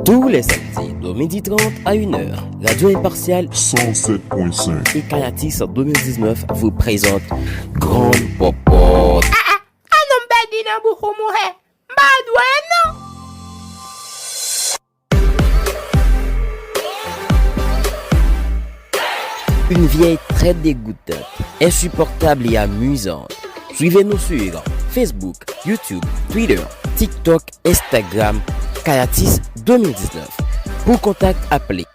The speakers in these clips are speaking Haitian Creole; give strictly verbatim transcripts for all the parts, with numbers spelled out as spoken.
Tous les samedis de midi trente à une heure, Radio Impartial cent sept point cinq et Kayatis deux mille dix-neuf vous présente Grann Pòpòt. Ah, ah, ah, non, m pèdi nan bouch ou, mouche. M pa dwe, non. Une vieille très dégoûtante, insupportable et amusante. Suivez-nous sur Facebook, YouTube, Twitter, TikTok, Instagram, Kayatis deux mille dix-neuf. Pour contact, appelez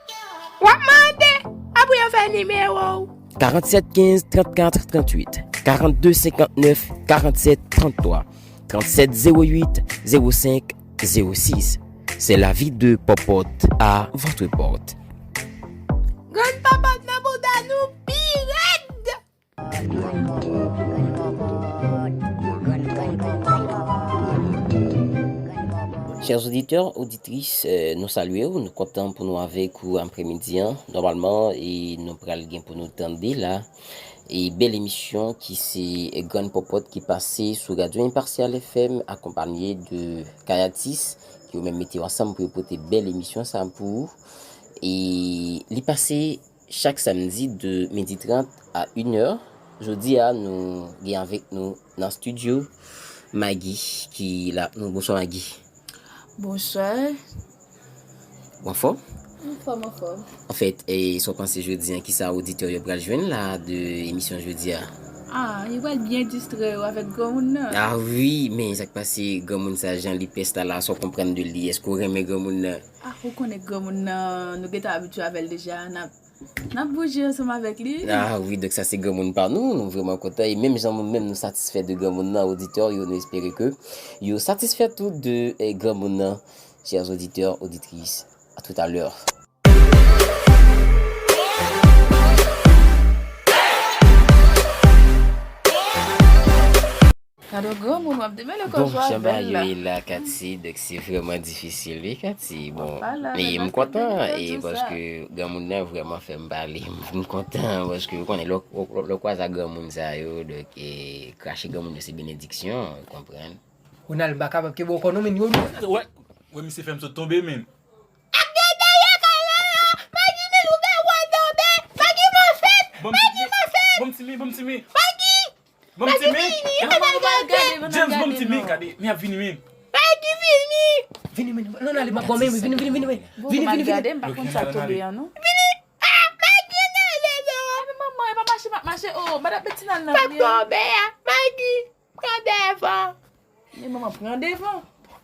W ap mande, apre yo fè nimewo w. Quarante-sept quinze trente-quatre trente-huit, quarante-deux cinquante-neuf quarante-sept trente-trois, trente-sept zéro huit zéro cinq zéro six. C'est la vie de Popote à votre porte. Grann Popote nan bouda nou pi rèd. Chers auditeurs, auditrices, euh, nou salye w, nou kontan pou nou avèk ou aprèmidi an. Nòmalman, e nou pral gen pou nou tande la, e bèl emisyon ki se Grann Pòpòt ki pase sou Radio Impartial F M, akonpanye de Kayatis, ki yo menm mete yo ansanm pou yo pote bèl emisyon sa pou ou. E li pase chak samdi de midi trant a inè. Jodi a, nou gen avèk nou nan estidyo Maggie ki la ak nou. Bonswa, Maggie. Bonswa. Ou anfòm? Anfòm, anfòm. Anfèt, e, sa w panse jodi a, kisa oditè yo pral jwenn la de emisyon jodi a? Ah, yo pral byen distrè yo avèk granmoun nan. Ah wi, men sa k pase granmoun sa, jan li pès la, la, sa w konprann de li? Èske w renmen granmoun nan? Ah, ou konnen granmoun nan, nou gentan abitye avè l deja, n ap N ap bouje ansanm avèk li. Ah wi, donk sa se granmoun pa nou, nou vrèman kontan. E menm jan nou menm nou satisfè de granmoun nan, oditè yo, nou espere ke yo satisfè tou de, eh, granmoun nan. Chers auditeurs, auditrices, à tout à l'heure. Gade yon granmoun w ap demele koz ou avè l la. Bon, jan bagay yo ye la, Cathy, donk se vrèman difisil, wi, Cathy. Bon, e m kontan, e paske granmoun nan vrèman fè m pale. M kontan, paske ou konnen, lè w, lè w, lè w kwaze ak granmoun sa yo, donk, e, krache granmoun yo se benediksyon, ou konprann. Ronald, m pa kapab kenbe w ankò non, men yo. Wè, wè, misye fè m sot tonbe, men. Ak de dèyè kay la, Maggie, men ou gen wè tonbe. Maggie, manchèt. Maggie, manchèt. Ban m ti men, ban m ti men. Maggie! Ban m ti men. Gade, gade, gade, James, ban m ti men, gade. Men ap vini men. Maggie vini. Vini men. Non, non, ale, m ap gòmen, vini, vini, vini, vini. Vini, vini, vini. Gade, m pa konn sa tonbe an, non. Vini. Ah, Maggie, nan ale non. Epi manman, e pa mache m ap mache, oh, madanm Betina nan vini. Sa tonbe a, Maggie. Pran devan. Men manman, pran devan.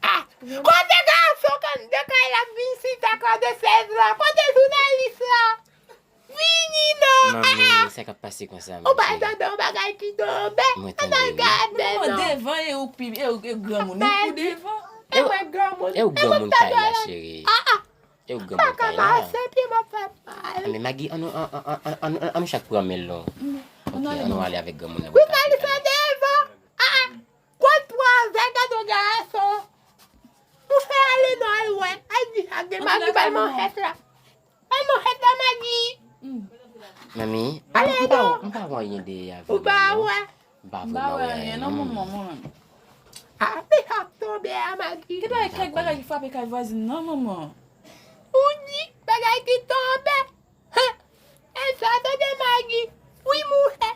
Ah, kote gason k anndan kay la ap vin chita kote sèz la? Kote jounalis la? Vini non. Manmi, sa k ap pase konsa, cheri? Ou pa tande yon bagay ki tonbe? Mwen tande, wi. Gade non. Manman, devan e ou pi, e ou, e granmoun, ou pi devan. E mwen granmoun. E ou granmoun kay la, cheri. Ah, ah. E ou granmoun kay la. Paka mache, pye m ap fè mal. Ah, men Maggie, ann nou, ann, ann, ann, ann, ann nou chak pran men l non. Ok, ann nou ale avèk granmoun nan pou l ka fè kay la. Wi, men li fè devan. Ah, ah. Kontwazè, gade yon gason. Ou fè ale non, al wè. Al di sa gen Maggie bay manchèt la. Bay manchèt la, Maggie. Manmi, ale non. M pa wè anyen dèyè avè l non. Ou pa wè? M pa wè anyen non, manman, mwen menm. Ah, men sa k tonbe a, Maggie. Gen bagay, kèk bagay ki frape kay vwazin nan, manman. Ou di bagay ki tonbe. Hein? E sa, tande Maggie. Wi, mouche.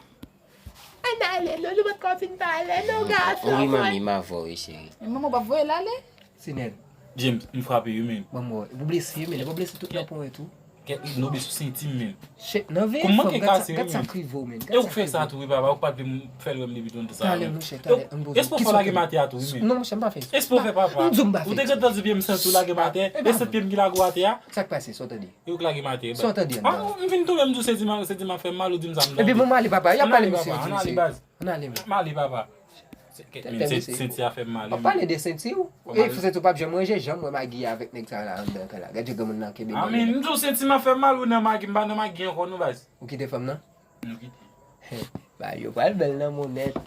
Ann ale non, nou potko fin pale non, gason. Wi, manmi, m avè w, wi, cheri. E manman, w p ap voye l ale? Sinèl. James, m frape wi, men. Manman, ou blese, men, ou blese tout nan pwen tou. Kèt, m tonbe sou senti m, men. Chè, nan veye fanm, gad sa k rive w, men. E ou k fè sa tou, wi, papa, ou k pa t vle m fè l wè m depi lontan sa, men. Talè, monchè, talè, ann poze. Espo fò lage m atè a tou, wi, men. Non, monchè, m pa fè sa. Espo fè, papa. M di w m pa fè sa. Ou te gentan di pye m senti w lage m atè. E senti pye m ki lage w atè a? Sa k pase, sa w tande? E ou k lage m atè, e. Sa w tande anndan? Ah, m vin tounen, m di w senti m, senti m ap fè m mal, ou di m sa m tande. Epi bon, m ale, papa, y ap pale misye tou, mesye. Ann ale, baz. Ann ale, mesye. M ale, papa. Tèt, tèt, mesye. Senti a fè m mal, wi, men. W ap pale de senti w? E senti w p ap janm ranje, janm wè Magi avèk nèg sa la anndan kay la. Gad jan granmoun nan kenbe mwen. Ah, men, m di w senti m ap fè m mal, wi, nan Magi, m pa nan Magi ankò, non, baz. Ou kite fanm nan? Nou kite. Bagay yo pral bèl nan monnèt.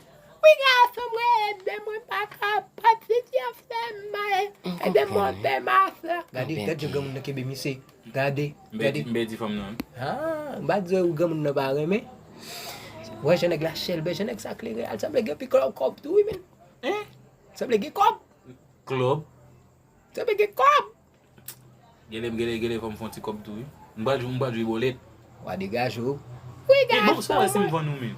Wi, gason, mwen ede mwen pa kapab, senti a fè m mal. Ede m monte masè. Gade, gad jan granmoun nan kenbe misye. Gade, gade. M pèdi fanm nan. Ha, m pa di w granmoun nan pa renmen. Wè jan nèg la chèlbè, jan nèg sa klere, al sanble gen pi kòb tou, wi, men. Hein? Sanble gen kòb. Klòb. Sanble gen kòb. Gele, gele, gele, fò m fè yon ti kòb tou, wi. M pral jwe, m pral jwe bòlèt. W a degaje w. Wi, gason mwen.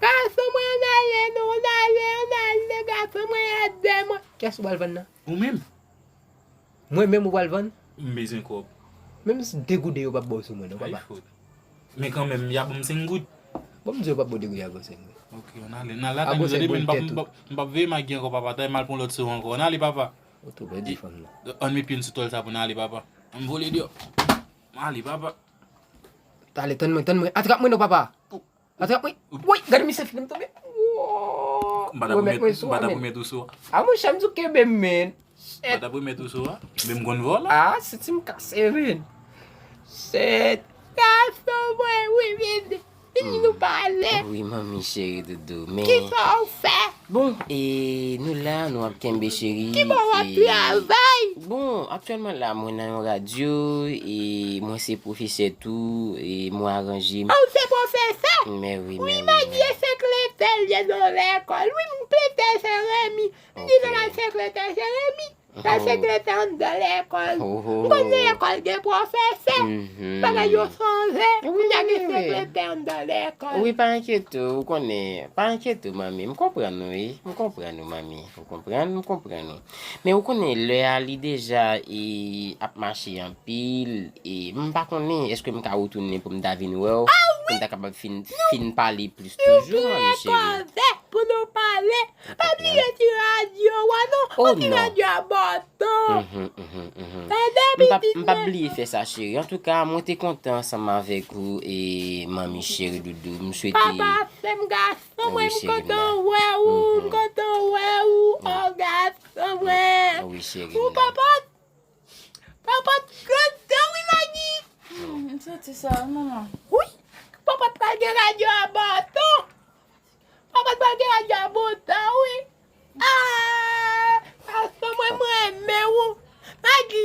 Gason mwen, ann ale non, ann ale, ann ale, gason mwen, ede mwen. Kiyès ou pral vann nan? Ou menm. Mwen menm ou pral vann? M bezwen kòb. Menm si de gouden yo p ap ba w sou mwen non, papa. Men kanmenm, y a ban m senk goud. Bon, m di yo p ap ba w de gouden, y a ba w senk goud. Ok, ann ale, ann ale, tande m, tande m, m p ap, m p ap, m p ap veye Magi ankò, papa, tande m al pran lòt sou ankò. Ann ale, papa. Ou tou pèdi fanm nan. Ann met pye n sou tòl sa pou n ale, papa. Ann vole deyò. Ann ale, papa. Tale, tann mwen, tann mwen. Atrap mwen non, papa. Atrap mwen. Woy, gade misye fini m tonbe. Woy. M pa t ap remèt ou sou a, men. A, monchè, m di w kenbe m, men. M pa t ap remèt ou sou a. Men m konn vòlè. A, senti m kase, men. Shit. Gason mwen, wi, vini. Vini nou pale. Wi, manmi cheri doudou, men. Kisa w fè? Bon, e nou la, nou ap kenbe cheri. Kibò w ap travay? Bon, aktyèlman la, mwen nan yon radyo, e mwen se pwofesè tou, e mwen aranje. A, w se pwofesè? Men wi, men wi. Wi, Magi e sekretè l ye nan lekòl. Wi, m sekretè se Remi. M di l al sekretè se Remi. Sa sekretè anndan lekòl. M konn nan lekòl gen pwofesè. Bagay yo chanje. Kounye a gen sekretè anndan lekòl. Wi, pa enkyete w, ou konnen. Pa enkyete w, manmi. M konprann ou, wi. M konprann ou, manmi. Ou konprann? M konprann ou. Men ou konnen, lè a li deja e, ap mache anpil. E m pa konnen, èske m ka retounen pou m ta vin wè w? Pou m ta kapab fin, fin pale plis toujou, manmi cheri. Pou nou pale. Pa bliye ti radyo a non. Oh, ti radyo a bò tan. Tande pitit mwen. M p ap bliye fè sa, cheri. Antouka, mwen te kontan ansanm avèk ou e manmi cheri doudou. M swete. Papa, se m gason mwen, m kontan wè ou, m kontan wè ou. Oh, gason mwen. Wi, cheri. Ou papa. Papa t kontan wi, Magi. Hmm, m santi sa, manman. Wi, papa t pral gen radyo a bò tan. Papa t pral gen radyo a bò tan, wi. Ah, gason mwen, m renmen w. Magi,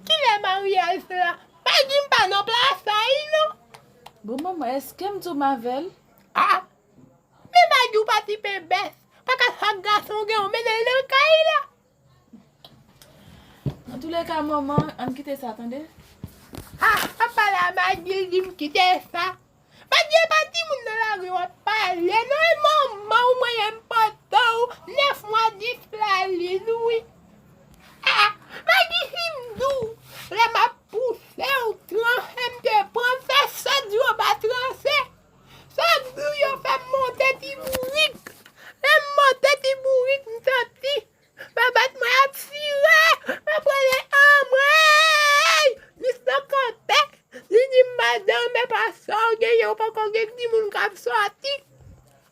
kilè maryaj la? Magi, m pa nan plas sa, wi, non. Bon, manman, èske m di w m avè l? Ah, men Magi, w pa ti pe bès. Pa ka chak gason w gen, w mennen l nan kay la. Antoulèka, manman, ann kite sa, tande? Ah, w ap pale a Magi, l di m kite sa. Magi, e pa timoun nan lari w ap pale, non, e manman w mwen ye, m pòte w nèf mwa dis lalin, wi. Ah, Magi, si m di w, lè m ap pouse w, tranche m te pran, m fè sèt jou anba tranche. Chak jou yo fè m monte ti bourik. Lè m monte ti bourik, m santi Babèt mwen ap chire, m ap rele anmwey! Jis nan kanpe, li di m, madanm, men pa sa w genyen, ou poko gen timoun k ap sòti.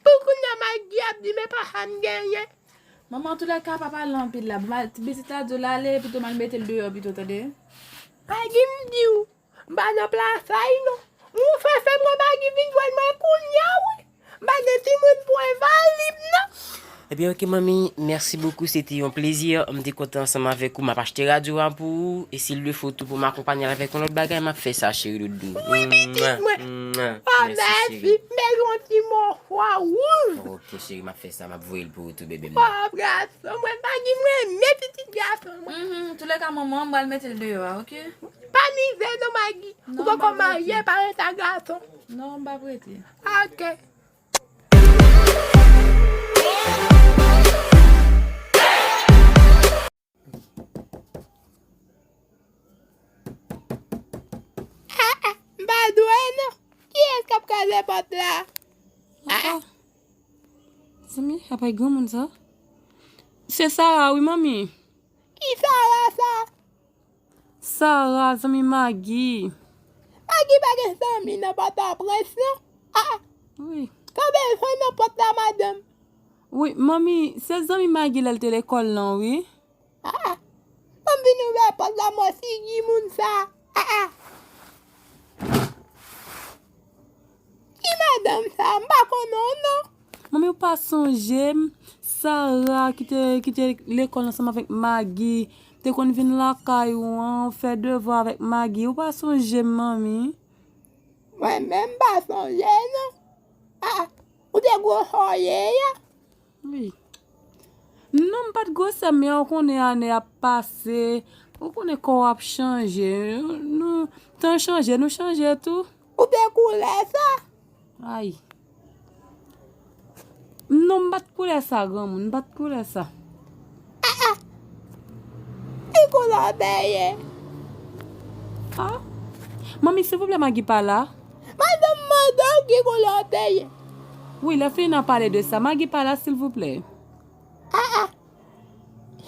Pou kounye a, Magi ap di, men pa sa m genyen. Manman, antoulèka, pa pale anpil la. Ti pitit la di w l ale, pito m al mete l deyò pito, tande? Magi, m di w, m pa nan plas sa, wi, non. Ou fè fè mwen Magi vin jwenn mwen kounye a, wi. M pa gen timoun pou envalid, non. Ebyen, oke, manmi, mèsi bokou, se te yon plezi. M te kontan ansanm avèk ou. M ap achte radyo a pou ou. E si l le fo tou pou m akonpanye l avèk yon lòt bagay, m ap fè sa, cheri doudou. Wi, pitit mwen. Oh, mèsi, mèsi. M bezwen yon ti mouchwa wouj. Oke, cheri, m ap fè sa. M ap voye l pou ou tou, bebe m. Oh, gason mwen, Magi, m renmen pitit gason mwen. Antoulèka, manman, m pral mete l deyò a, oke? Pa mize non, Magi. Ou poko marye, pa ret ak gason. Non, m p ap rete. Oke. Ah, ah, m pa dwe non. Kiyès k ap kraze pòt la? Ah, ah. Zanmi, apa e granmoun sa? Se Sara, wi, manmi. Ki Sara sa? Sara, zanmi Magi. Magi pa gen zanmi nan Pòtoprens, non. Ah, ah. Wi. Sa w bezwen nan pòt la, madanm? Wi, manmi, se zanmi Magi lè l te lekòl lan, wi. Ah, ah. Ban m vin ouvè pòt la, m wè figi moun sa. Ah, ah. Ki madanm sa? M pa konnen w, non. Manmi, ou pa sonje m? Sara ki te, ki te lekòl ansanm avèk Magi, te konn vin lakay ou an, fè devwa avèk Magi. Ou pa sonje m, manmi? Mwen menm m pa sonje, non. Ah, ou te gwosè w ye a? Wi. Non, m pa t gwosè, men ou konnen ane ap pase, Ou konnen kò w ap chanje. Nou, tan chanje, nou chanje tou. Ou te koulè sa? Ay. Non, m pa t koulè sa, granmoun. M pa t koulè sa. Ah, ah. Ki koulè w te ye? Ah. Manmi, silvouplè, Magi pa la. Madanm mande w ki koulè w te ye. Wi, lè fini n a pale de sa. Magi pa la, silvouplè. Ah, ah.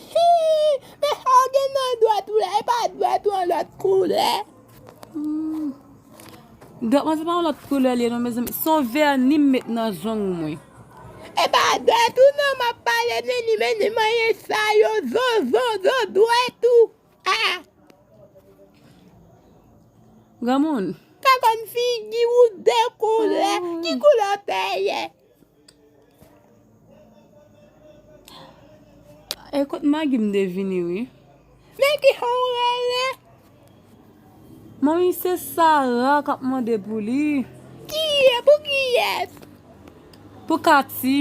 Hi, men sa w gen nan dwèt ou la, e pa dwèt ou an lòt koulè. Hmm. Dwèt mwen se pa yon lòt koulè li ye non, mezanmi. Se yon vèni m met nan zong mwen. E pa dwèt ou non, m ap pale de li, men ni manyen sa yo, zo, zo, zo, dwèt ou. Ah! Granmoun. Ka konn figi ou de koulè. Oh. Ki koulè w te ye? E kot Magi m te vini, wi. Men ki jan w rele? Manmi, se Sara k ap mande pou li. Ki ye? Pou kiyès? Pou Kati.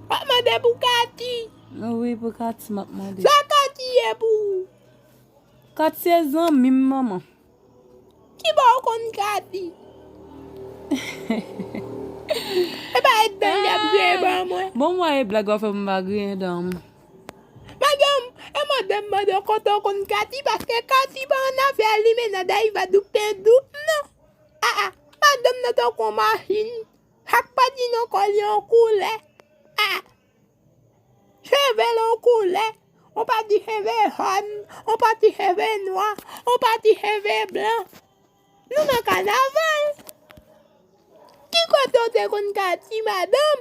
W ap mande pou Kati? Wi, pou Kati m ap mande. Sa Kati ye pou ou? Kati se zanmi m, manman. Ki bò w konn Kati? E pa et dan l ap griyen ban mwen. Bon, mwen e blag w ap fè m pa griyen dan m. Madanm, e madanm mande w kote w konn Kati, paske Kati pa annafè li men nan Dayva Doup Pen Doup non. Ah, ah, madanm nan tankou yon machin. Sak pa di non kò li yon koulè. Ah! Cheve l yon koulè. Yon pati cheve jòn, yon pati cheve nwa, yon pati cheve blan. Nou nan kanaval. Ki kote w te konn Kati, madanm?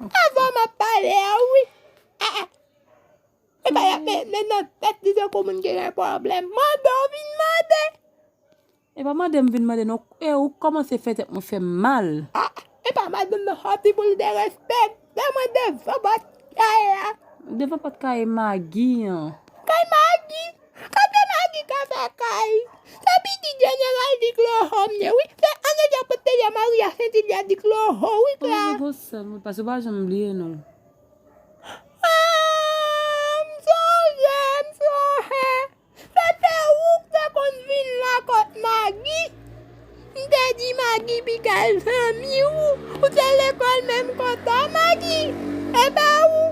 Avè w m ap pale a, wi. Ah, ah. E pa y ap men, men nan tèt li tankou moun ki gen pwoblèm. Mande w vin mande. E pa mande m vin mande non. E ou kòmanse fè tèt mwen fè m mal. Ah, e pa madanm nan sòti pou l derespekte mwen devan pòt kay la. Devan pòt kay Magi an. Kay Magi? Kote Magi ka fè kay? Se pitit jeneral Dikloho m ye, wi. Se Anelya Poteya Maria Sentilya Dikloho, wi, Kla. Ou gon sèl, wi, paske ou pa janm bliye non. Ah, m sonje, m sonje. Se te ou k te konn vin la kot Magi. M te di Magi piga l zanmi w. Ou te lekòl menm kote a, Magi. E pa ou?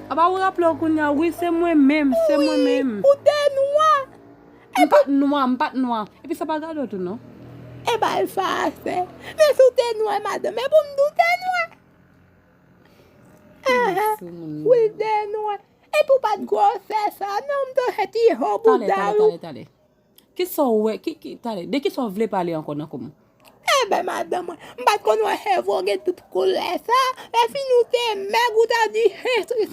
Apa ou raple w kounye a? Wi, se mwen menm, se mwen menm. Wi, ou te nwa. M pa t nwa, m pa t nwa. Epi sa pa gade w tou non. E pa l fache. Men si w te nwa, madanm, e pou m di w te nwa. Aha. Wi, te nwa. Epi w pa t gwosè sa non, m te fè ti jan bouda ou. Talè, talè, talè, talè. Kisa w wè? Ki, ki, talè, de kisa w vle pale ankò nan kòm? Enben, madanm mwen, m pa t konn wè cheve w gen tout koulè sa. Lè fini w te mèg, ou ta di,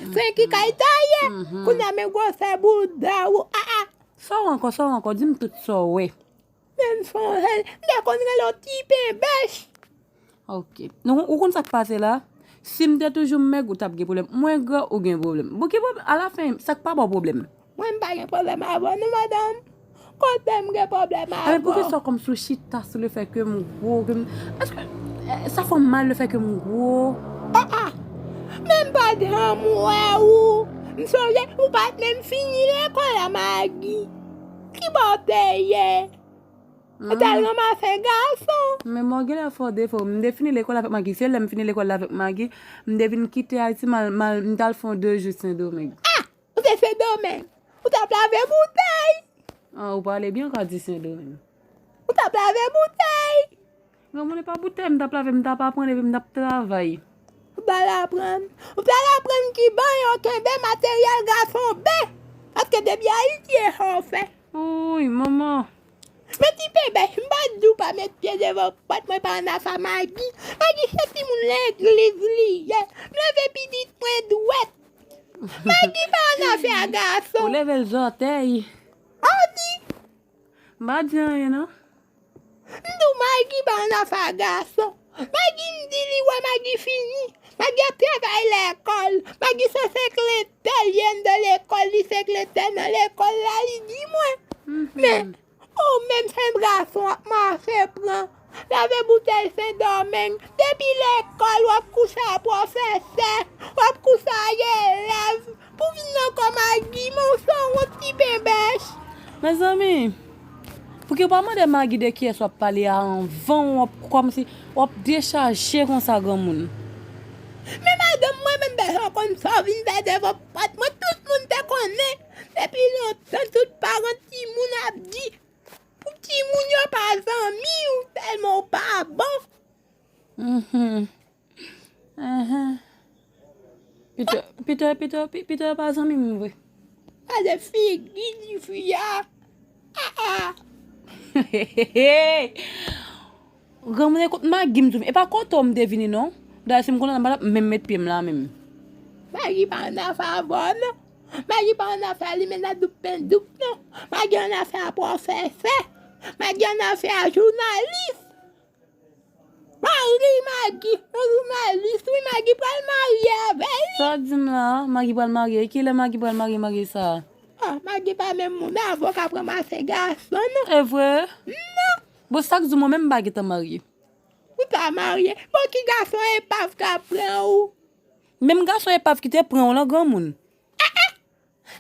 sen ki kay taye. Kounye a men gwosè bouda ou. Ah, ah. Sa w ankò, sa w ankò? Di m tout sa w wè. Men m sonje, m te konn rele w ti penbèch. Ok. Nou, ou konn sa k pase la? Si m te toujou mèg, ou t ap gen pwoblèm. Mwen gran, ou gen pwoblèm. Bon, ki pwoblèm? Alafen, sa k pa ba w pwoblèm? Mwen, m pa gen pwoblèm avè w non, madanm. Kote m gen pwoblèm avè w? Ebyen, poukisa w kòmsi w chita sou le fè ke m gwo, ke m, èske, eh, sa fè w mal le fè ke m gwo? Ah, ah. Men m pa t janm wè ou. M sonje, ou pa t menm fini lekòl la, Magi. Ki bò w te ye? Ou t al ranmase gason. Men mwen genlè fè w defo. M te fini lekòl avèk Magi. Se lè m fini lekòl la avèk Magi, m te vin kite Ayiti, m al, m al, m t al fè yon de jou Sendomeng. Ah! Ou te Sendomeng. Ou t ap lave boutèy. Ah, ou pale byen, ou ka di Sendomeng. Ou t ap lave boutèy. Granmoun, e pa boutèy m t ap lave, m t ap aprann epi m t ap travay. Ou t al aprann. Ou t al aprann kijan yo kenbe materyèl gason ben. Paske depi Ayiti e sa w fè. Wouy, manman. Men ti penbèch, m pa t di w pa met pye devan pòt mwen pa annafè a Magi. Magi se timoun legliz li ye. M leve pitit mwen dwèt. Magi pa annafè a gason. Ou leve l zòtèy. Ou di. M pa di anyen non. M di w Magi pa annafè a gason. Magi m di li wè Magi fini. Magi ap travay lekòl. Magi se seklentè l ye anndan lekòl, li seklentè nan lekòl la, li di mwen. Men, ou menm se gason w ap mache pran. Lave boutèy Sendomeng. Depi lekòl, w ap kouche a pwofesè, w ap kouche a elèv. Pou vin nan kò Magi, men w se yon wont ti penbèch. Mezanmi, pouki w pa mande Magi de kiyès w ap pale a anvan w ap kòmsi w ap dechaje konsa granmoun? Men madanm mwen menm bezwen konn sa w vin fè devan pòt mwen. Tout moun te konnen. Depi lontan, tout paran timoun ap di pou timoun yo pa zanmi w, tèlman w pa bon. Mhm. Ahan. Pito, pito, pito, pi- pito pa zanmi m vre. Gade figi di fi a. Ah, ah. Granmoun, ekout Magi m di w, e pa kote w m te vini non. Dayè si m konnen la, m pa t ap menm met pye m la menm. Magi pa annafè avè w non. Magi pa annafè a limena doup pen doup non. Magi annafè a pwofesè. Magi annafè a jounalis. Mari Magi, yon jounalis wi, Magi pral marye avè li. Sa w di m la? Magi pral marye? Kilè Magi pral marye, marye sa? Ah, Magi pa menm moun avè w k ap ranmase gason non. E vre? Non. Bon, sa k di w mwen menm m pa gentan marye? Ou ta marye? Bon, ki gason epav k ap pran ou? Menm gason epav ki te pran w lan granmoun.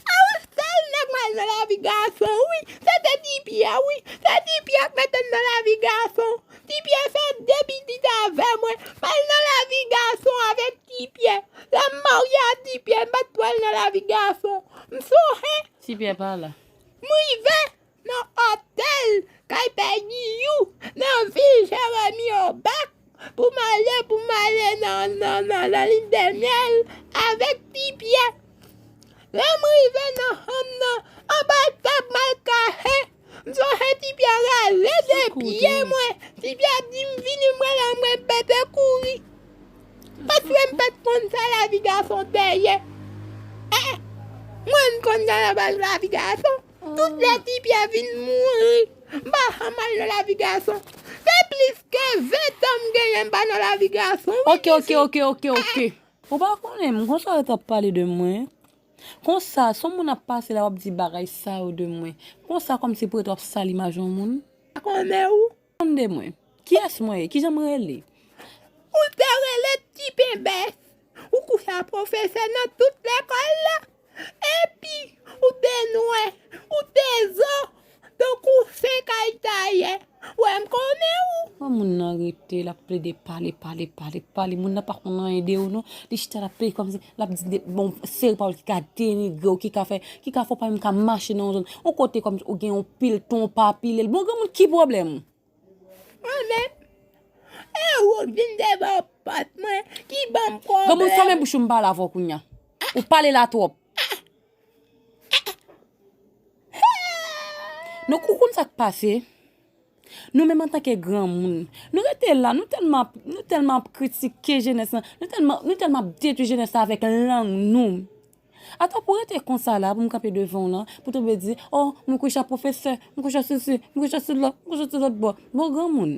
A wi, sèl nèg m al nan lavi gason wi. Se te Ti Pyè wi. Se Ti Pyè k mete m nan lavi gason. Ti Pyè fè de pitit avè mwen. M al nan lavi gason avèk Ti Pyè. Lè m marye a Ti Pyè, m pa t twò al nan lavi gason. M sonje. Ti Pyè pa la. M rive nan otèl kay Pè Giyou, nan vil Jeremi Obak, pou m ale, pou m ale nan, nan, nan, nan Lin de Myèl avèk Ti Pyè. Lè m rive nan chanm nan, anba tab m al kache, m sonje Ti Pyè rale de pye mwen. Ti Pyè di m vini, mwen la mwen pete kouri. Paske m pa t konn sa lavi gason te ye. Eh, mwen m konn sa lavi gason. Tout lè Ti Pyè vin mouri, m pa janm al nan lavi gason. Se plis ke ven tan m genyen m pa nan lavi gason wi. Ok, ok, ok, ok, ok. Ou pa konnen m, konsa w ret ap pale de mwen. Konsa, se yon moun ap pase la, w ap di bagay sa yo de mwen. Konsa, kòmsi pou ret w ap sal imaj yon moun. Pa konnen ou. Tande mwen. Kiyès mwen ye? Kijan mwen rele? Ou te rele Ti Penbès. Ou kouche a pwofesè nan tout lekòl la. Epi, ou te nwè, ou te zo, tankou sen kay tayè. Wè m konnen ou. Wè moun nan rete, l ap plede pale, pale, pale, pale. Moun nan pa konn anyen de ou non. Li chita, l ap plede kòmsi, l ap di de, bon, seri pawòl ki ka denigre w, ki ka fè, ki ka fè w pa menm ka mache nan yon zòn. Yon kote kòmsi ou gen yon pil ton, w pa pile l. Bon, granmoun, ki pwoblèm ou? Mwen menm, e ou k vin devan pòt mwen, ki ban m pwoblèm. Granmoun, fèmen bouch ou, m pale avè w kounya. Ou pale la twòp. Donk, ou konn sa k pase? Nou menm antanke granmoun, nou rete la, nou tèlman ap, nou tèlman ap kritike jenès lan, nou tèlman, nou tèlman ap detwi jenès la avèk lang nou. Atò pou rete konsa la, pou m kanpe devan w lan, pou tonbe di, oh, m kouche a pwofesè, m kouche a sesi, m kouche a sela, m kouche a sou lòt bò. Bon, granmoun.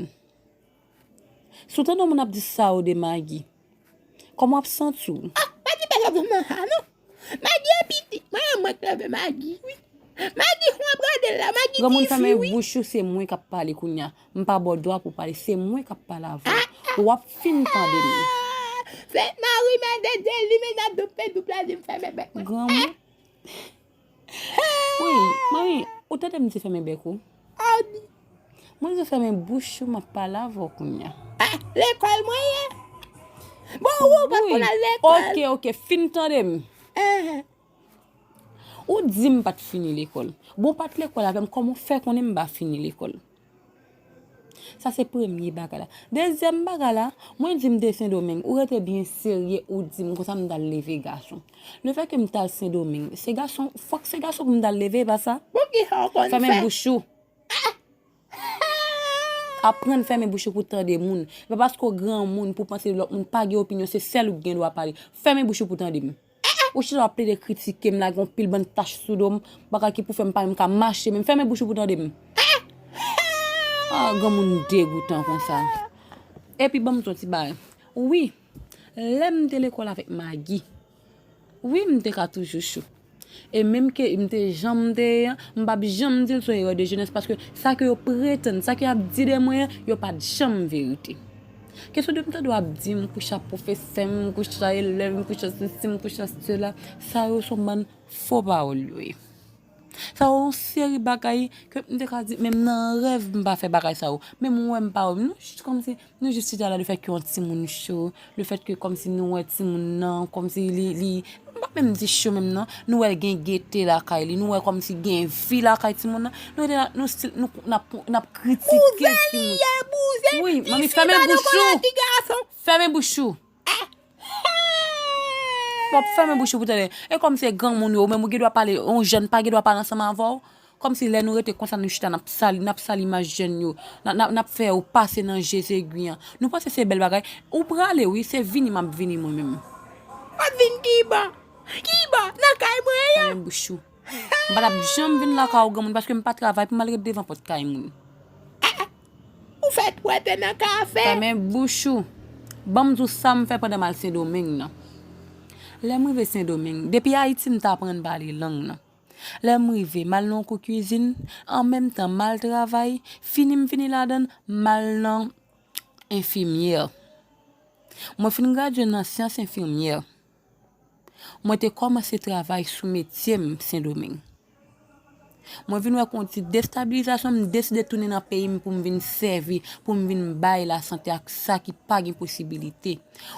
Si w tande yon moun ap di sa yo de Magi, kòman w ap santi w? Ah, Magi pa janm nan sa non. Magi e pitit mwen, e mwen k leve Magi wi. Magi, jan w ap gade l la, Magi ti fi wi. Granmoun, fèmen bouch ou, se mwen k ap pale kounya. M pa ba w dwa pou w pale, se mwen k ap pale avè w. W ap fin tande m. Sent Mari, Mè de Dye, limena doup pen doup la di m fèmen bèk mwen. Granmoun. Wi, manmi, ou tande m di fèmen bèk ou? Mwen di fèmen bouch ou, m ap pale avè w kounya. Ah, lekòl mwen ye? Bon, ou pa konn al lekòl. Ok, ok, fin tande m. Ou di m pa t fini lekòl. Bon, ou pa t lekòl avè m, kòman w fè konnen m pa fini lekòl? Sa se premye bagay la. Dezyèm bagay la, mwen di m te Sendomeng, ou rete byen serye, ou di m konsa m t al leve gason. Lefètke m t al Sendomeng, se gason, fòk se gason pou m t al leve, e pa sa? Poukisa w konn fè? Fèmen bouch ou. Aprann fèmen bouch ou pou tande moun. E pa paske w granmoun pou w panse lòt moun pa gen opinyon, se sèl ou k gen dwa pale. Fèmen bouch ou pou tande m. Ou chita w ap plede kritike m, lage yon pil bann tach sou do m, bagay ki pou fè m pa menm ka mache menm. Fèmen bouch ou pou tande m. Ah, granmoun degoutan konsa. Epi ban m di w ti bagay. Wi, lè m te lekòl avèk Magi, wi, m te ka toujou cho. E menm ke m te jan m te ye an, m p ap janm di l se yon erè de jenès, paske sa ke yo pretann, sa ke y ap di de mwen an, yo pa t janm verite. Kesyon de m tande w ap di m kouche ak pwofesè m, m kouche ak elèv, m kouche ak sesi, m kouche ak sela, sa yo se yon bann fo pawòl yo ye. Sa yo yon seri bagay ke m te ka di, menm nan rèv m pa fè bagay sa yo. Menm ou wè m pa wè m, nou jis kòmsi, nou jis chita la, lefètke yon timoun cho, lefètke kòmsi nou wè timoun nan, kòmsi li, li, m p ap menm di cho menm non, nou wè l gen gete lakay li, nou wè kòmsi gen vi lakay timoun nan, nou rete la, nou stil, nou, n ap, n ap kritike timoun. Bouzen li ye, bouzen. Wi, manmi, fèmen bouch ou. Fèmen bouch ou. W ap fèmen bouch ou pou tande. E kòm se granmoun yo, ou menm ou gen dwa pale, yon jèn pa gen dwa pale ansanm avè w. Kòmsi lè nou rete konsa, nou chita, n ap sali, n ap sali imaj jèn yo. N ap, n ap, n ap fè yo pase nan je zegwi an. Nou panse se bèl bagay? Ou prale, wi, se vini m ap vini mwen menm. W ap vin kiba? Kiba? Nan kay mwen an? Fèmen bouch ou. M pa t ap janm vin lakay ou granmoun, paske m pa travay pou m al ret devan pòt kay moun. Ou fè twète nan kafe. Fèmen bouch ou. Ban m di w sa m fè pandan m al Sendomeng nan. Lè m rive Sendomeng, depi Ayiti m t aprann pale lang nan. Lè m rive, m al nan yon kou kwizin, an menm tan m al travay, fini m fini ladan l, m al nan enfimyè. Mwen fin gradye nan syans enfimyè. Mwen te kòmanse travay sou metye m Sendomeng. Mwen vin wè kon ti destabilizasyon, m deside tounen nan peyi m pou m vin sèvi, pou m vin bay lasante ak sa ki pa gen posibilite.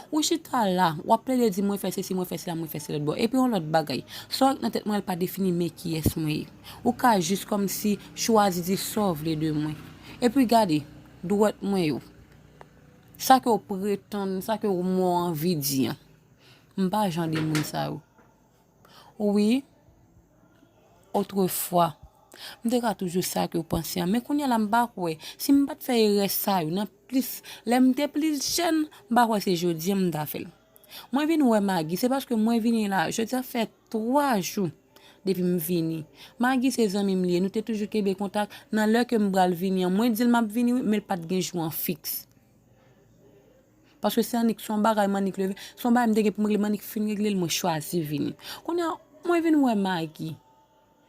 Ou chita la, w ap plede di mwen fè sesi, mwen fè sela, mwen fè se lòt bò. Epi yon lòt bagay, sa w wè k nan tèt mwen an, l pa defini men kiyès mwen ye. Ou ka jis kòmsi chwazi di sa w vle de mwen. Epi gade, dwèt mwen yo. Sa ke w pretann, sa ke w, mwen w anvi di an. M pa jan de moun sa yo. Wi, otrefwa, m te ka toujou sa ke w panse an. Men kounye a la, m pa kwè. Si m pa t fè erè sa yo, nan plis, lè m te plis jèn, m pa kwè se jodi a m ta fè l. Mwen vin wè Magi, se paske mwen vini la, jodi a fè twa jou depi m vini. Magi se zanmi m li ye, nou te toujou kenbe kontak. Nan lè ke m pral vini an, mwen di l m ap vini wi, men l pa t gen jou an fiks. Paske se annik, se yon bagay m annik leve, se yon bagay m te gen pou m regle, m annik fin regle l, mwen chwazi vini. Kounye a, mwen vin wè Magi.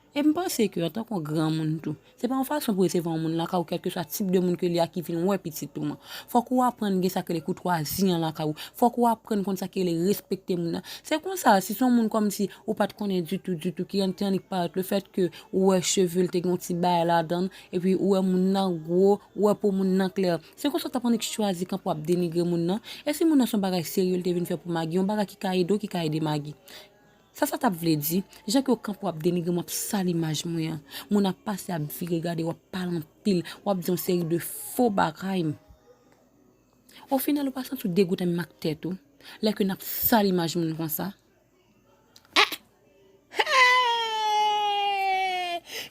E m panse ke antanke yon granmoun tou, se pa yon fason pou resevwa yon moun lakay ou, kèlkeswa tip de moun ke li a ki vin wè pitit ou an. Fòk ou aprann gen sa k rele koutwazi an lakay ou. Fòk ou aprann konn sa k rele respekte moun nan. Se konsa, si se yon moun kòmsi ou pa t konnen ditou, ditou, ki an, te annik parèt, lefètke ou wè cheve l te gen yon ti bagay ladan l, epi ou wè moun nan gwo, ou wè po moun nan klè. Se konsa w t ap annik chwazi kanpe w ap denigre moun nan. E si moun nan se yon bagay serye l te vin fè pou Magi, yon bagay ki ka ede w, ki ka ede Magi. Sa sa t ap vle di, jan ke w kanpe w ap denigre m, w ap sal imaj mwen an. Moun ap pase, ap vire gade, w ap pale anpil, w ap di yon seri de fo bagay. Ofinal, ou pa santi w degoute menm ak tèt ou, lè ke n ap sal imaj moun konsa?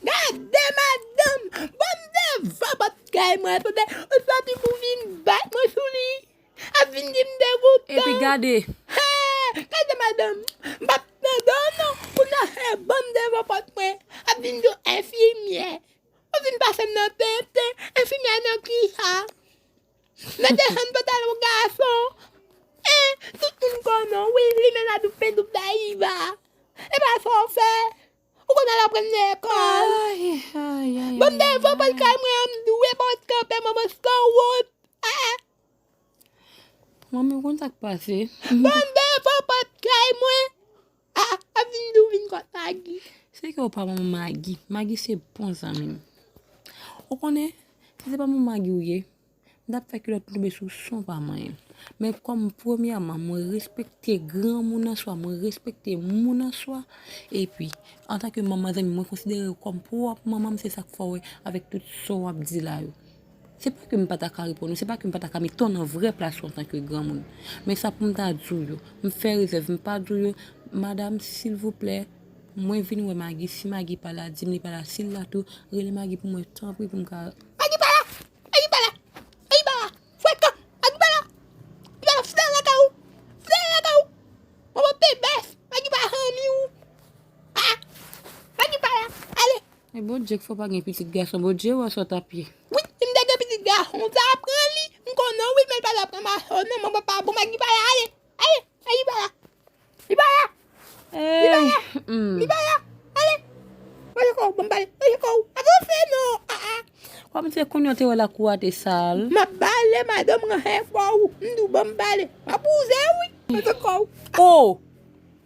Gade madanm, bann devan pòt kay mwen, tande, ou sòti pou vin bat mwen sou li. Ap vin di m degoutan. Epi gade. Hey, gade madanm, m p ap tande w non. Pou n a fè bann devan pòt mwen. Ap vin di w enfimyè. Ou vin pase m nan tenten. Enfimyè nan kisa? Mete chann pantalon gason. Hein, tout moun konnen w, wi, li menm la doup pen doup dayiba. E pa sa w fè. Ou konn al aprann lekòl. Ay, ay, ay, Bon, m ay, devan pòt ay. Kay mwen an, m dwe pa w kanpe, manman san wont. Ah, ah. Manmi, ou konn sa k pase? Bon, m devan pòt kay mwen. Ah, ah, ap vin di w vin kot Magi. Se ke w pa manman Magi. Magi se bon zanmi m. Ou konnen, si se pa manman Magi ou ye, m t ap fè kilòt tonbe sou son pa manyen. Men kòm premyèman, mwen respekte granmoun an swa, mwen respekte moun an swa, epi, antanke manman zanmi, mwen konsidere w kòm pwòp manman m, se sa k fè w wè avèk tout sa w ap di la yo. Se pa ke m pa ta ka reponn ou, se pa ke m pa ta ka mete w nan vrè plas ou antanke granmoun. Men sa pou m ta di w yo, m fè rezèv, m pa di w yo, madanm, silvouplè, mwen vin wè Magi, si Magi pa la, di m li pa la, si l la tou, rele Magi pou mwen, tanpri, pou m ka Magi pa la! Magi pa la! Magi pa la! Frekan! Magi pa la! Magi pa la! Fouti al lakay ou! Fouti al lakay ou! Manman pebès! Magi pa zanmi w! Ah! Magi pa la! Ale! E Bondye k fè w pa gen pitit gason, Bondye wè sa w t ap ye. Wi, si m te gen pitit gason, w ta pran li. M konnen w wi, men l pa ta pran mache w non, manman pa bon, Magi pa la, ale! Ale! Magi pa la! Li pa la! Li pa la! Eh, hmm. Li pa la! Te wè lakou a te sal. M ap bale, madanm, ranse kò w. M di w ban m bale. M ap wouze wi. Ranse kò w. Oh!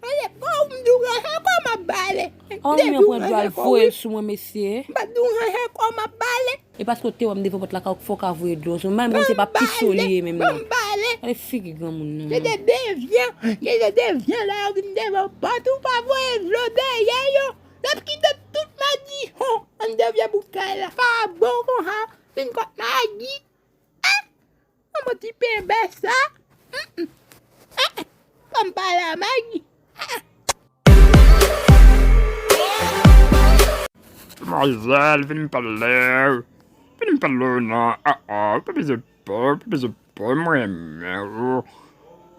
Ranse kò w, m di w ranse kò w, m ap bale. Oh, men pran dlo al voye l sou mwen, mesye. M pa di w ranse kò w, m ap bale. E paske w te wè m devan pòt lakay ou k fè w ka voye dlo sou mwen. Menm moun se pa piso li ye menm non. Ban m bale. Gade figi granmoun nan. Gen de devyan, gen de devyan lè yo vin devan pòt ou pa voye dlo dèyè yo. L ap kite tout madichon anndan vye bout kay la. Pa bon konsa. Vin kot Magi. Ah! Kòman ti penbè sa? Mm, mm. Ah! Ban m pale a Magi. Ah! Demwazèl, vin pale. Vin pale non. Ah, ah, pa bezwen pè, pa bezwen pè, mwen renmen ou.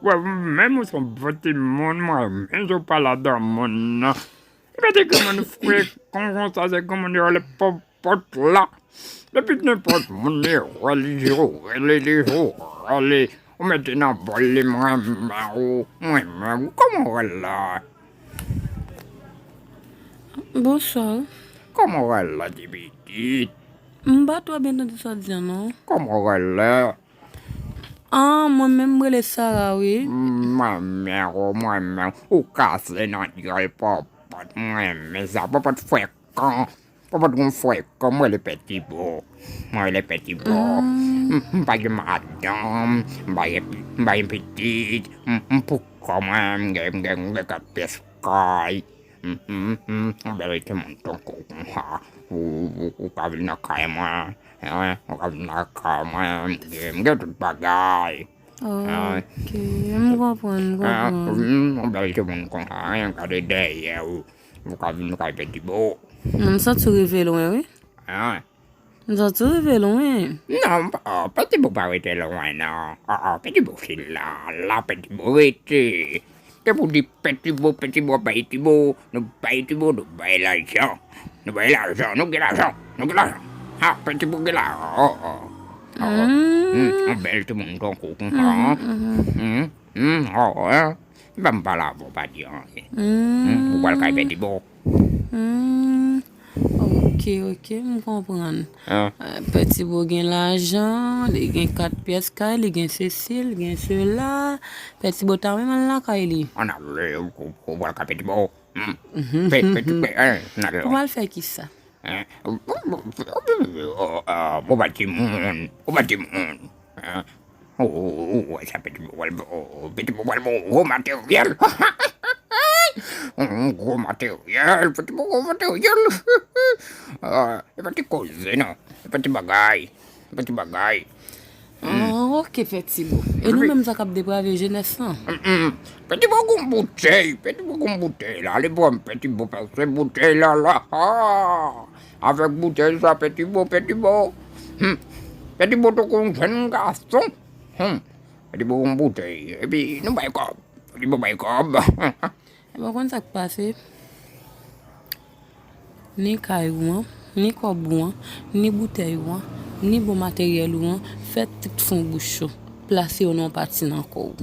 Wè, ou menm ou se yon bon timoun, mwen renmen jan w pale a granmoun nan. Epa de granmoun frekan konsa, se granmoun yo rele pòpòt la. Depi nenpòt moun li wè li, li rele, li rele, ou mete nan bòl li, mwen renmen ou, mwen renmen ou. Kòman w wè l la? Bonswa. Kòman w wè l la, ti pitit? M pa twò byen tande sa w di a non. Kòman w wè l la? Ah, mwen menm, m rele Sara, wi. Mwen menm, o, mwen menm. Ou kase nan dyòl pòpòt, mwen renmen sa. Pòpòt frekan. Pòpòt gon frekan, mwen rele Pètibo. Mwen rele Pètibo. M, m pa gen madanm, m pa gen, m pa gen pitit. M, m pou kò mwen, m gen, m gen, m gen kat pyès kay. M, m, m, m bèl timoun tankou konsa. Ou, ou, ou ka vin nan kay mwen. Wi, ou ka vin lakay mwen, m gen, m gen tout bagay. Ok, m konprann, m konprann. Wi, yon bèl timoun konsa, wi, gade dèyè ou. Ou ka vin kay Pètibo. Non, m santi w rive lwen, wi. Wi. M santi w rive lwen. Non, Pètibo pa rete lwen, non. Ah, ah, Pètibo se la, la Pètibo rete. Depi w di Pètibo, Pètibo, Pètibo, nou bay Pètibo, nou bay lajan. Nou bay lajan, nou gen lajan, nou gen lajan. Ha, Pètibo gen lajan. Oh, oh. Oh, oh. Hmm, yon bèl timoun tankou konsa, hein? Hmm, hmm, oh, hein? Ban m pale avè w, pa di anyen. Hmm, ou pral kay Pètibo. Hmm. Ok, ok, m konprann. Ah. Eh, Pètibo gen lajan, li gen kat pyès kay, li gen sesi, li gen sela. Pètibo ta renmen al lakay li. Ann ale, ou, ou, ou pral ka Pètibo. Hmm. Pè, Pètibo, eh, ann ale. Pou m al fè kisa? Hein? Ou pa timoun, ou pa timoun. Hein? Oh, oh, oh, oh, sa Pètibo pral bon, Pètibo pral bon, gwo materyèl. Gwo materyèl, Pètibo gwo materyèl. Ah, e pa ti koze non, e pa ti bagay, e pa ti bagay. Ah, ok, Pètibo. E nou menm sa k ap deprave jenès lan? Pètibo gon boutèy, Pètibo gon boutèy la, ale pran Pètibo pase boutèy la la. Ah! Avèk boutèy sa, Pètibo, Pètibo. Hmm. Pètibo tankou yon jèn gason. Hmm. Pètibo yon boutèy. Epi nou bay kòb. Pètibo bay kòb. Epi w konn sa k pase? Ni kay ou an, ni kòb ou an, ni boutèy ou an, ni bon materyèl ou an, fè tout fon bouch ou. Plase yo nan yon pati nan kò w.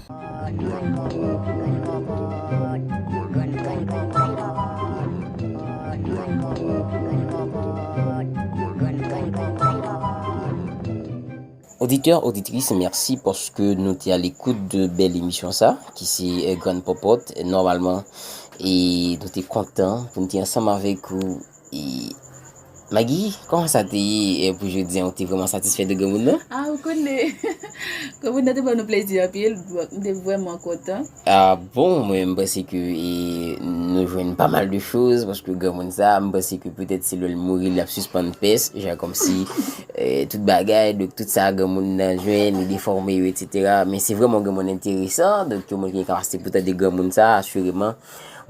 Oditè, oditris, mèsi paske nou te alekout de bèl emisyon sa, ki se, eh, Grann Pòpòt. Nòmalman, e nou te kontan pou nou te ansanm avèk ou. E Magi, kòman sa te ye, eh, pou jodi a? Ou te vrèman satisfè de granmoun nan? Ah, ou konnen. Granmoun nan te ban nou plezi anpil, m te vrèman kontan. Ah bon, mwen, m panse ke, e, nou jwenn pa mal de choz, paske granmoun sa, m panse ke petèt se lè l mouri, l ap sispann pès, jan kòmsi, e, tout bagay, donk tout sa granmoun nan jwenn, li defòme yo, etsetera. Men se vrèman yon granmoun enteresan, donk yon moun ki gen kapasite pou tande granmoun sa, asireman,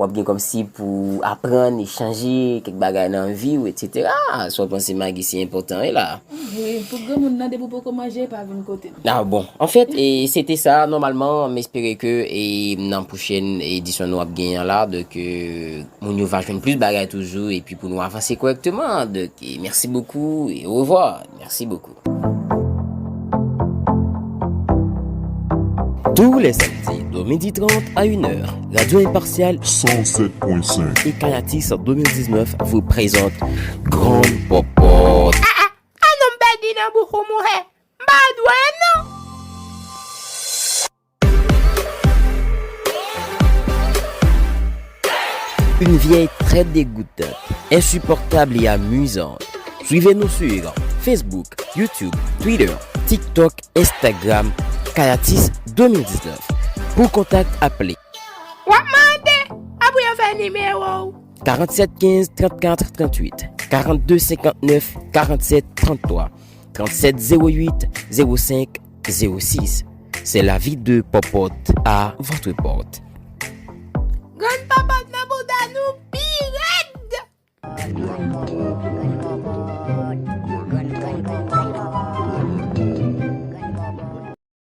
w ap gen kòmsi pou aprann, echanje kèk bagay nan vi w, etsetera. Sa w panse, Magi, se enpòtan, wi, la? Wi, pou granmoun nan, depi w poko manje, pa vin kote m. Ah bon. Anfèt, e, se te sa, nòmalman, m espere ke, e, nan pwochèn edisyon nou ap genyen an la, donk, e, moun yo va jwenn plis bagay toujou, epi pou nou avanse kòrèkteman. Donk, e, merci beaucoup et au revoir. Merci beaucoup. Tous les samedis de midi trente à une heure, Radio Impartial cent sept point cinq et Kanatis deux mille dix-neuf vous présente Grann Pòpòt. Ah, ah, ah, non, m pèdi nan bouch ou mouche. M pa dwe non. Une vieille très dégoûtante, insupportable et amusante. Suivez-nous sur Facebook, YouTube, Twitter, TikTok, Instagram, Kayatis deux mille dix-neuf. Pour contact, appelez W ap mande, apre yo fè nimewo w. Quarante-sept quinze trente-quatre trente-huit, quarante-deux cinquante-neuf quarante-sept trente-trois, trente-sept zéro huit zéro cinq zéro six. C'est la vie de Popote à votre porte. Grann Popote nan bouda nou pi rèd.